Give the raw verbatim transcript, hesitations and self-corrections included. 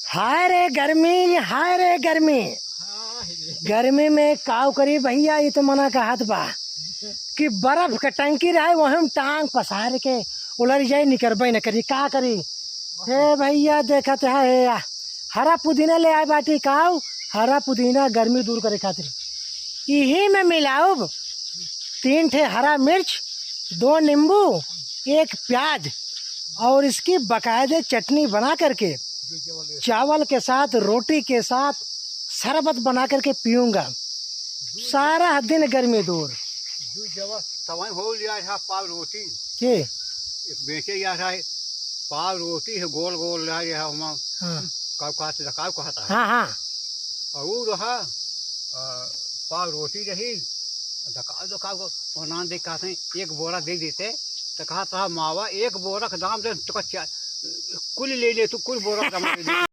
हाय रे गर्मी, हाय रे गर्मी। गर्मी में काव करी भइया, ई तो मना कहत बा कि बर्फ क टंकी रहे, वही में टांग पसार के उलर जाई, निकरबे न करी, का करी? हे भइया, देखत ह, हे आ, हरा पुदीना ले आए बाटी, काव? हरा पुदीना गर्मी दूर करे खातिर। इही में मिलाउब तीन ठे हरा मिर्च, दो नींबू, एक प्याज, और इसकी बाकायदे चटनी बना करके चावल के साथ, रोटी के साथ शरबत बना करके पीऊँगा। सारा दिन गर्मी दूर। जू जब तवाई हो लिया है पाव रोटी। के? एक बेचे या है पाव रोटी है, गोल गोल रहा है हम। हाँ। काव कहत, काव कहत है। हाँ, हाँ। और ऊ रहा, अ, पाव रोटी रही, दकाव, दकाव को, वो नान देख कहत हैं, एक बोरा दे देते, तो कहत रहा, "मावा, एक बोरा का दाम दे, तो का चा-, कुल ले ले तू, कुल बोरा का दाम दे दे।"